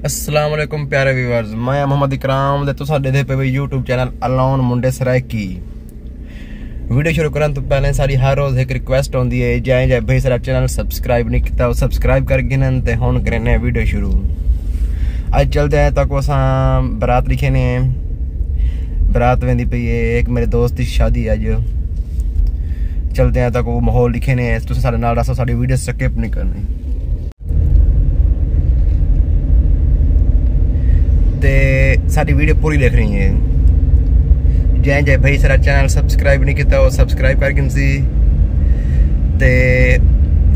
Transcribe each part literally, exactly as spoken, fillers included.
السلام علیکم پیارے ویورز، میں محمد اکرام تے تساں ݙیہدے پئے وے یوٹیوب چینل الون منڈے سرائیکی۔ ویڈیو شروع کرݨ توں پہلے ساݙی ہر روز ہک ریکویسٹ ہوندی ہے، جئیں جئیں بھائی ساݙا چینل سبسکرائب نہیں کیتا، او سبسکرائب کر گھنن تے ہݨ کرینے ویڈیو شروع۔ اڄ چلدے ہیں تاکو اساں برات ݙکھینے ہیں۔ برات ویندی پئی ہے، ہک میرے دوست دی شادی ہے اڄ۔ چلدے ہیں تاکو ماحول ݙکھینے ہیں، تساں ساݙے نال رہسو، ساݙی ویڈیو سکپ نہیں کرنی۔ تے ساݙی ویڈیو پوری ݙیکھݨی ہے۔ جئیں جئیں بھائی ساݙا چینل سبسکرائب نہیں کیتا، او سبسکرائب کر گھنسی۔ تے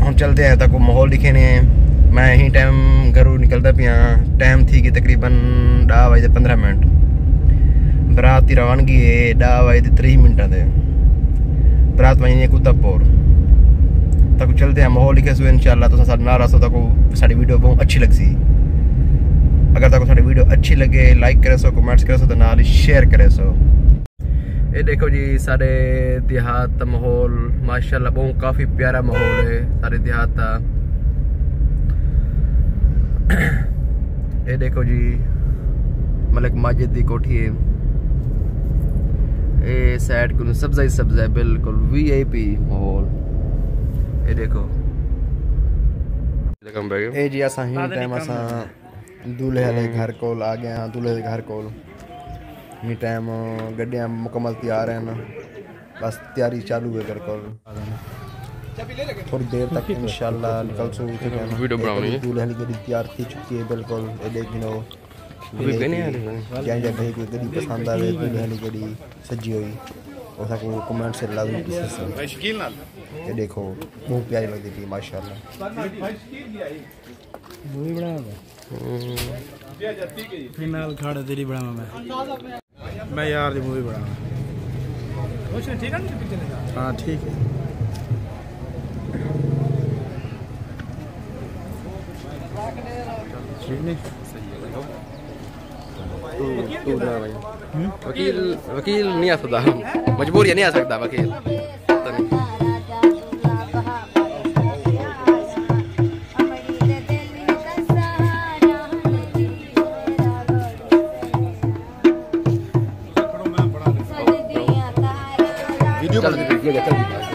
ہݨ چلدے ہیں تاکو ماحول ݙکھینے ہیں۔ میں ایں ٹائم گھروں نکلدا پیاں، ٹائم تھی ڳئے تقریباً ݙاہ وڄے تے پندرہ منٹ۔ برات دی روانگی ہے ݙاہ وڄے تے تریہہ منٹاں تے۔ برات ونڄݨی ہے کتب پور۔ تاکو چلدے ہیں، ماحول ݙکھیسوں انشاءاللہ، تساں ساݙے نال رہسو، تاکو ساݙی ویڈیو ٻہوں اچھی لڳسی۔ اگر تاکو ساݙی ویڈیو اچھی لڳے، لائک کریسو، کمنٹس کریسو تے نال ہی شیئر کریسو۔ اے ݙیکھو جی ساݙے دیہات دا ماحول، ماشاءاللہ ٻہوں کافی پیارا ماحول ہے ساݙے دیہات دا۔ اے ݙیکھو جی ملک ماجد دی کوٹھی ہے۔ اے سائیڈ کوں سبزہ ہی سبزہ ہے، بالکل وی آئی پی ماحول۔ اے ݙیکھو۔ اے جی اساں ہی ٹائم اساں دولہے والے گھر کول آ ڳئے ہاں، دولہے دے گھر کول۔ ہی ٹائم گݙیاں مکمل تیار ہیں، بس تیاری چالو ہے بالکل۔ تھوڑی دیر تک انشاءاللہ نکلسوں۔ ویڈیو بݨاوݨی ہے۔ دولہے والی گݙی تیار تھی چکی ہے بالکل۔ اے ݙیکھ گھنو۔ جئیں جئیں بھائی کوں گݙی پسند آوے، دولہے والی گݙی سجی ہوئی، او ساکوں کمنٹ سے لازمی ݙسیسو۔ اے ݙیکھو، ٻہوں پیاری لڳدی پئی ماشاءاللہ۔ مووی بݨاوݨا۔ ہوں۔ فی الحال کھڑ تیری بݨاواں میں۔ میں یار دی مووی بݨاواں۔ روشن ٹھیک ہے نا پکچر دا؟ ہاں، ٹھیک ہے۔ ٹھیک نہیں؟ تو، تو بݨا بھائی۔ ہوں؟ وکیل، وکیل نہیں آ سڳدا، مجبور ہے نہیں آ سڳدا وکیل۔ ویڈیو بݨا دے، ویڈیو چل دی پئی۔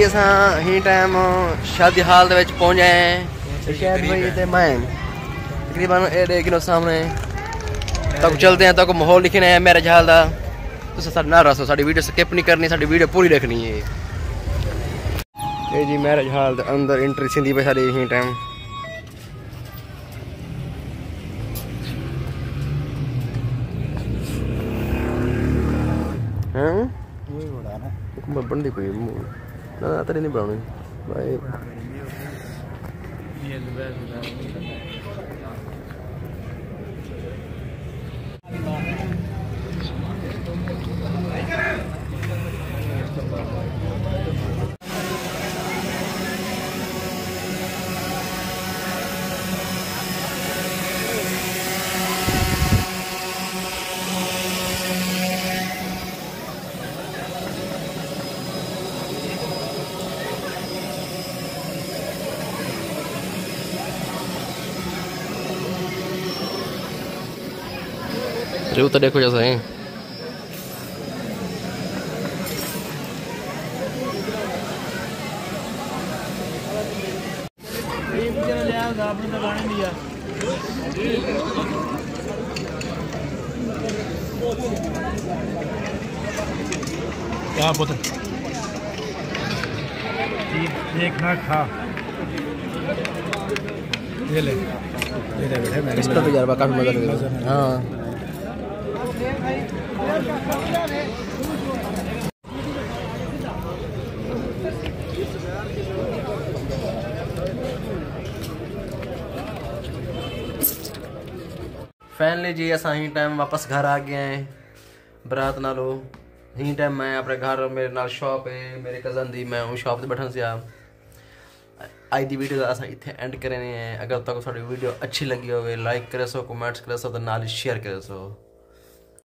اساں ہی ٹائم شادی ہال دے وچ پہنچ آئے ہیں۔ شاید بھائی تے میں تقریباً اے ݙیکھ گھنو سامݨے۔ تاکو چلدے ہیں، تاکو ماحول ݙکھیندے ہیں میرج ہال دا۔ تساں ساݙے نال رہسو، ساݙی ویڈیو سکپ نہیں کرنی، ساݙی ویڈیو پوری ݙیکھݨی ہے۔ اے جی میرج ہال دے اندر انٹری تھیندی پئی ساݙی ہی ٹائم۔ ہیں؟ حکومت بندی کوئی مو-، نہ، نہ، تیری نہیں بنانی۔ بھائی۔ ریو تو ݙیکھو جیسا ہے۔ کیا پتر؟ دیکھنا کھا۔ یہ لے۔ یہ لے بیٹھے، میں اس کا تجربہ کافی مزہ لگا۔ ہاں۔ فائنلی جی، اساں ہی ٹائم واپس گھر آ ڳئے ہیں برات نالوں۔ ہی ٹائم میں اپݨے گھر، میرے نال شاپ ہے میرے کزن دی، میں اوں شاپ تے ٻیٹھا سی۔ اڄ دی ویڈیو دا اساں اتھے اینڈ کریندے ہیں۔ اگر تہاکوں ساݙی ویڈیو اچھی لڳی ہووے، لائک کریسو، کمنٹس کریسو تے نال ہی شیئر کریسو۔